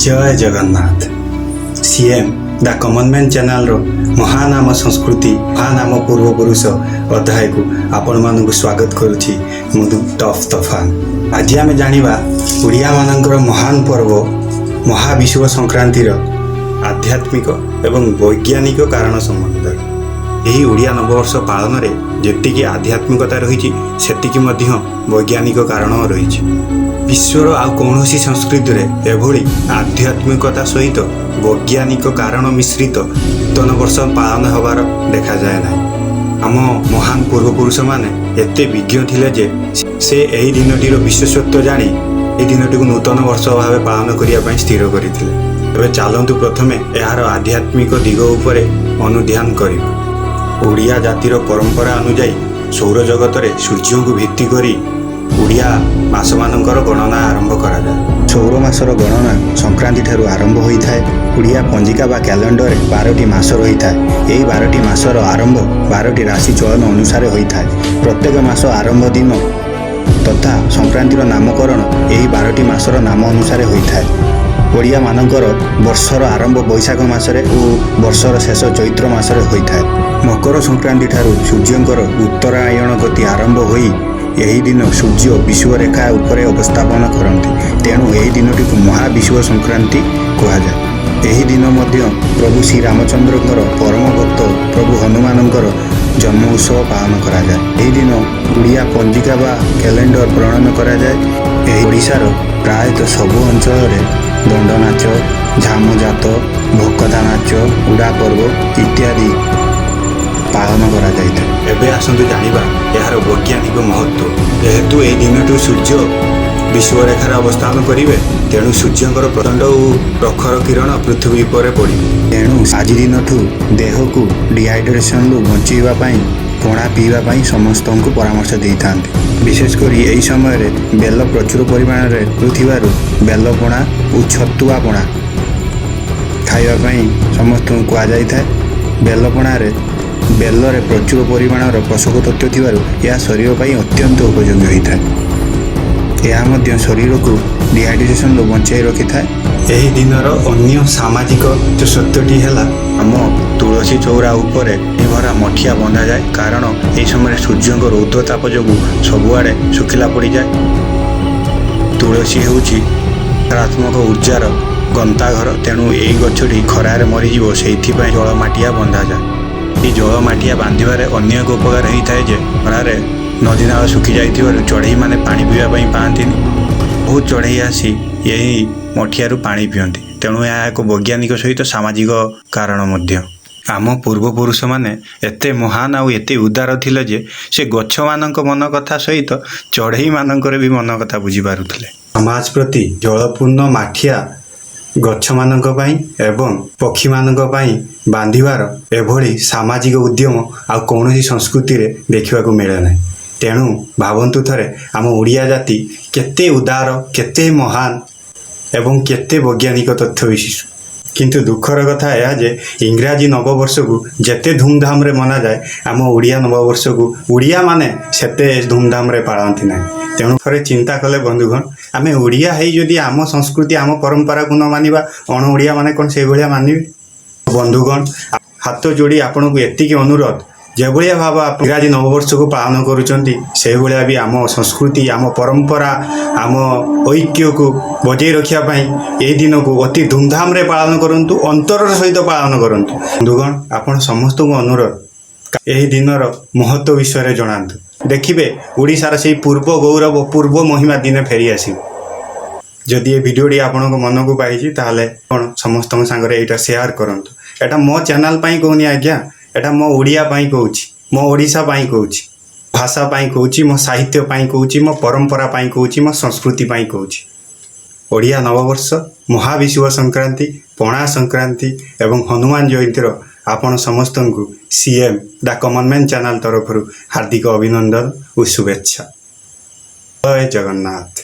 ଜୟ Jagannath. CM ଦ common man ଚ୍ୟାନେଲର ମହାନ ଆମ ସଂସ୍କୃତି, ମହାନ ଆମ ପୂର୍ବପୁରୁଷ ଅଧ୍ୟାୟକୁ ଆପଣମାନଙ୍କୁ ସ୍ୱାଗତ କରୁଛି ମୁଁ ଟଫ୍ ତଫାନ। ଆଜି ଆମେ ଜାଣିବା ଓଡ଼ିଆମାନଙ୍କର ମହାନ ପର୍ବ ମହାବିଷୁବ ସଂକ୍ରାନ୍ତିର ଆଧ୍ୟାତ୍ମିକ ଏବଂ ବୈଜ୍ଞାନିକ କାରଣ ସମ୍ବନ୍ଧରେ। ଏହି ଓଡ଼ିଆ ନବବର୍ଷ ପାଳନରେ ଯେତିକି ଆଧ୍ୟାତ୍ମିକତା ରହିଛି, ସେତିକି ମଧ୍ୟ ବୈଜ୍ଞାନିକ କାରଣ ରହିଛି। ବିଶ୍ୱର ଆଉ କୌଣସି ସଂସ୍କୃତିରେ ଏଭଳି ଆଧ୍ୟାତ୍ମିକତା ସହିତ ବୈଜ୍ଞାନିକ କାରଣ ମିଶ୍ରିତ ନୂତନ ବର୍ଷ ପାଳନ ହେବାର ଦେଖାଯାଏ ନାହିଁ। ଆମ ମହାନ ପୂର୍ବପୁରୁଷମାନେ ଏତେ ବିଜ୍ଞ ଥିଲେ ଯେ ସେ ଏହି ଦିନଟିର ବିଶେଷତ୍ୱ ଜାଣି ଏହି ଦିନଟିକୁ ନୂତନ ବର୍ଷ ଭାବେ ପାଳନ କରିବା ପାଇଁ ସ୍ଥିର କରିଥିଲେ। ଏବେ ଚାଲନ୍ତୁ, ପ୍ରଥମେ ଏହାର ଆଧ୍ୟାତ୍ମିକ ଦିଗ ଉପରେ ଅନୁଧ୍ୟାନ କରିବା। ଓଡ଼ିଆ ଜାତିର ପରମ୍ପରା ଅନୁଯାୟୀ ସୌରଜଗତରେ ସୂର୍ଯ୍ୟଙ୍କୁ ଭିତ୍ତି କରି ଓଡ଼ିଆ ମାସମାନଙ୍କର ଗଣନା ଆରମ୍ଭ କରାଯାଏ। ସୌର ମାସର ଗଣନା ସଂକ୍ରାନ୍ତି ଠାରୁ ଆରମ୍ଭ ହୋଇଥାଏ। ଓଡ଼ିଆ ପଞ୍ଜିକା ବା କ୍ୟାଲେଣ୍ଡରରେ 12ଟି ମାସ ରହିଥାଏ। ଏହି 12ଟି ମାସର ଆରମ୍ଭ 12ଟି ରାଶି ଚୟନ ଅନୁସାରେ ହୋଇଥାଏ। ପ୍ରତ୍ୟେକ ମାସ ଆରମ୍ଭ ଦିନ ତଥା ସଂକ୍ରାନ୍ତିର ନାମକରଣ ଏହି 12ଟି ମାସର ନାମ ଅନୁସାରେ ହୋଇଥାଏ। ଓଡ଼ିଆମାନଙ୍କର ବର୍ଷର ଆରମ୍ଭ ବୈଶାଖ ମାସରେ ଓ ବର୍ଷର ଶେଷ ଚୈତ୍ର ମାସରେ ହୋଇଥାଏ। ମକର ସଂକ୍ରାନ୍ତି ଠାରୁ ସୂର୍ଯ୍ୟଙ୍କର ଉତ୍ତରାୟଣ ଗତି ଆରମ୍ଭ ହୋଇ ଏହି ଦିନ ସୂର୍ଯ୍ୟ ବିଷୁବରେଖା ଉପରେ ଅବସ୍ଥାପନ କରନ୍ତି। ତେଣୁ ଏହି ଦିନଟିକୁ ମହାବିଷୁବ ସଂକ୍ରାନ୍ତି କୁହାଯାଏ। ଏହି ଦିନ ମଧ୍ୟ ପ୍ରଭୁ ଶ୍ରୀରାମଚନ୍ଦ୍ରଙ୍କର ପରମ ଭକ୍ତ ପ୍ରଭୁ ହନୁମାନଙ୍କର ଜନ୍ମ ଉତ୍ସବ ପାଳନ କରାଯାଏ। ଏହି ଦିନ ଓଡ଼ିଆ ପଞ୍ଜିକା ବା କ୍ୟାଲେଣ୍ଡର ପ୍ରଣୟନ କରାଯାଏ। ଏହି ଓଡ଼ିଶାର ପ୍ରାୟତଃ ସବୁ ଅଞ୍ଚଳରେ ଦଣ୍ଡନାଚ, ଝାମୁଯାତ, ଭକତା ନାଚ, ଉଡ଼ା ପର୍ବ ଇତ୍ୟାଦି ପାଳନ କରାଯାଇଥାଏ। ଏବେ ଆସନ୍ତୁ ଜାଣିବା ଏହାର ବୈଜ୍ଞାନିକ ମହତ୍ତ୍ୱ। ଯେହେତୁ ଏହି ଦିନଠୁ ସୂର୍ଯ୍ୟ ବିଷୁବରେଖାରେ ଅବସ୍ଥାନ କରିବେ, ତେଣୁ ସୂର୍ଯ୍ୟଙ୍କର ପ୍ରଚଣ୍ଡ ଓ ପ୍ରଖର କିରଣ ପୃଥିବୀ ଉପରେ ପଡ଼ିବ। ତେଣୁ ଆଜି ଦିନଠୁ ଦେହକୁ ଡିହାଇଡ୍ରେସନରୁ ବଞ୍ଚେଇବା ପାଇଁ ପଣା ପିଇବା ପାଇଁ ସମସ୍ତଙ୍କୁ ପରାମର୍ଶ ଦେଇଥାନ୍ତି। ବିଶେଷ କରି ଏହି ସମୟରେ ବେଲ ପ୍ରଚୁର ପରିମାଣରେ ମିଳୁଥିବାରୁ ବେଲ ପଣା ଓ ଛତୁଆ ପଣା ଖାଇବା ପାଇଁ ସମସ୍ତଙ୍କୁ କୁହାଯାଇଥାଏ। ବେଲ ପଣାରେ ବେଲରେ ପ୍ରଚୁର ପରିମାଣର ପୋଷକ ତତ୍ତ୍ୱ ଥିବାରୁ ଏହା ଶରୀର ପାଇଁ ଅତ୍ୟନ୍ତ ଉପଯୋଗୀ ହୋଇଥାଏ। ଏହା ମଧ୍ୟ ଶରୀରକୁ ଡିହାଇଡ୍ରେସନରୁ ବଞ୍ଚାଇ ରଖିଥାଏ। ଏହି ଦିନର ଅନ୍ୟ ସାମାଜିକ ସତ୍ୟଟି ହେଲା, ଆମ ତୁଳସୀ ଚଉରା ଉପରେ ଭରା ମଠିଆ ବନ୍ଧାଯାଏ, କାରଣ ଏହି ସମୟରେ ସୂର୍ଯ୍ୟଙ୍କ ରୌଦ୍ର ତାପ ଯୋଗୁଁ ସବୁଆଡ଼େ ଶୁଖିଲା ପଡ଼ିଯାଏ। ତୁଳସୀ ହେଉଛି ସକାରାତ୍ମକ ଉର୍ଜାର ଗନ୍ତାଘର। ତେଣୁ ଏହି ଗଛଟି ଖରାରେ ମରିଯିବ, ସେଇଥିପାଇଁ ଜଳ ମାଠିଆ ବନ୍ଧାଯାଏ। ଏହି ଜଳ ମାଠିଆ ବାନ୍ଧିବାରେ ଅନ୍ୟ ଏକ ଉପକାର ହେଇଥାଏ ଯେ ଖରାରେ ନଦୀ ନାଳ ଶୁଖି ଯାଇଥିବାରୁ ଚଢ଼େଇମାନେ ପାଣି ପିଇବା ପାଇଁ ପାଆନ୍ତିନି। ବହୁତ ଚଢ଼େଇ ଆସି ଏହି ମଠିଆରୁ ପାଣି ପିଅନ୍ତି। ତେଣୁ ଏହା ଏକ ବୈଜ୍ଞାନିକ ସହିତ ସାମାଜିକ କାରଣ ମଧ୍ୟ। ଆମ ପୂର୍ବପୁରୁଷମାନେ ଏତେ ମହାନ ଆଉ ଏତେ ଉଦାର ଥିଲେ ଯେ ସେ ଗଛମାନଙ୍କ ମନ କଥା ସହିତ ଚଢ଼େଇମାନଙ୍କର ବି ମନ କଥା ବୁଝିପାରୁଥିଲେ। ସମାଜ ପ୍ରତି ଜଳପୂର୍ଣ୍ଣ ମାଠିଆ ଗଛମାନଙ୍କ ପାଇଁ ଏବଂ ପକ୍ଷୀମାନଙ୍କ ପାଇଁ ବାନ୍ଧିବାର ଏଭଳି ସାମାଜିକ ଉଦ୍ୟମ ଆଉ କୌଣସି ସଂସ୍କୃତିରେ ଦେଖିବାକୁ ମିଳେ ନାହିଁ। ତେଣୁ ଭାବନ୍ତୁ ଥରେ, ଆମ ଓଡ଼ିଆ ଜାତି କେତେ ଉଦାର, କେତେ ମହାନ ଏବଂ କେତେ ବୈଜ୍ଞାନିକ ତଥ୍ୟ ବିଶିଷ୍ଟ। କିନ୍ତୁ ଦୁଃଖର କଥା ଏହା ଯେ ଇଂରାଜୀ ନବବର୍ଷକୁ ଯେତେ ଧୁମଧାମରେ ମନାଯାଏ, ଆମ ଓଡ଼ିଆ ନବବର୍ଷକୁ ଓଡ଼ିଆମାନେ ସେତେ ଧୁମଧାମରେ ପାଳନ୍ତି ନାହିଁ। ତେଣୁ ଥରେ ଚିନ୍ତା କଲେ ବନ୍ଧୁଗଣ, ଆମେ ଓଡ଼ିଆ ହେଇ ଯଦି ଆମ ସଂସ୍କୃତି, ଆମ ପରମ୍ପରାକୁ ନ ମାନିବା, ଅଣ ଓଡ଼ିଆମାନେ କ'ଣ ସେଇଭଳିଆ ମାନିବେ? ବନ୍ଧୁଗଣ, ହାତ ଯୋଡ଼ି ଆପଣଙ୍କୁ ଏତିକି ଅନୁରୋଧ, ଯେଭଳିଆ ଭାବ ଆପଣ ଇଂରାଜୀ ନବବର୍ଷକୁ ପାଳନ କରୁଛନ୍ତି, ସେଇଭଳିଆ ବି ଆମ ସଂସ୍କୃତି, ଆମ ପରମ୍ପରା, ଆମ ଐକ୍ୟକୁ ବଜେଇ ରଖିବା ପାଇଁ ଏହି ଦିନକୁ ଅତି ଧୁମଧାମରେ ପାଳନ କରନ୍ତୁ, ଅନ୍ତରର ସହିତ ପାଳନ କରନ୍ତୁ। ବନ୍ଧୁଗଣ, ଆପଣ ସମସ୍ତଙ୍କୁ ଅନୁରୋଧ, ଏହି ଦିନର ମହତ୍ତ୍ୱ ବିଷୟରେ ଜଣାନ୍ତୁ। ଦେଖିବେ, ଓଡ଼ିଶାର ସେଇ ପୂର୍ବ ଗୌରବ, ପୂର୍ବ ମହିମା ଦିନେ ଫେରି ଆସିବ। ଯଦି ଏ ଭିଡ଼ିଓଟି ଆପଣଙ୍କ ମନକୁ ପାଇଛି, ତାହେଲେ ଆପଣ ସମସ୍ତଙ୍କ ସାଙ୍ଗରେ ଏଇଟା ସେୟାର କରନ୍ତୁ। ଏଇଟା ମୋ ଚ୍ୟାନେଲ ପାଇଁ କହୁନି ଆଜ୍ଞା, ଏଇଟା ମୋ ଓଡ଼ିଆ ପାଇଁ କହୁଛି, ମୋ ଓଡ଼ିଶା ପାଇଁ କହୁଛି, ଭାଷା ପାଇଁ କହୁଛି, ମୋ ସାହିତ୍ୟ ପାଇଁ କହୁଛି, ମୋ ପରମ୍ପରା ପାଇଁ କହୁଛି, ମୋ ସଂସ୍କୃତି ପାଇଁ କହୁଛି। ଓଡ଼ିଆ ନବବର୍ଷ, ମହାବିଷୁବ ସଂକ୍ରାନ୍ତି, ପଣା ସଂକ୍ରାନ୍ତି ଏବଂ ହନୁମାନ ଜୟନ୍ତୀର ଆପଣ ସମସ୍ତଙ୍କୁ ସିଏମ୍ ଦ କମନ୍ ମ୍ୟାନ୍ ଚ୍ୟାନେଲ ତରଫରୁ ହାର୍ଦ୍ଦିକ ଅଭିନନ୍ଦନ ଓ ଶୁଭେଚ୍ଛା। ଜୟ ଜଗନ୍ନାଥ।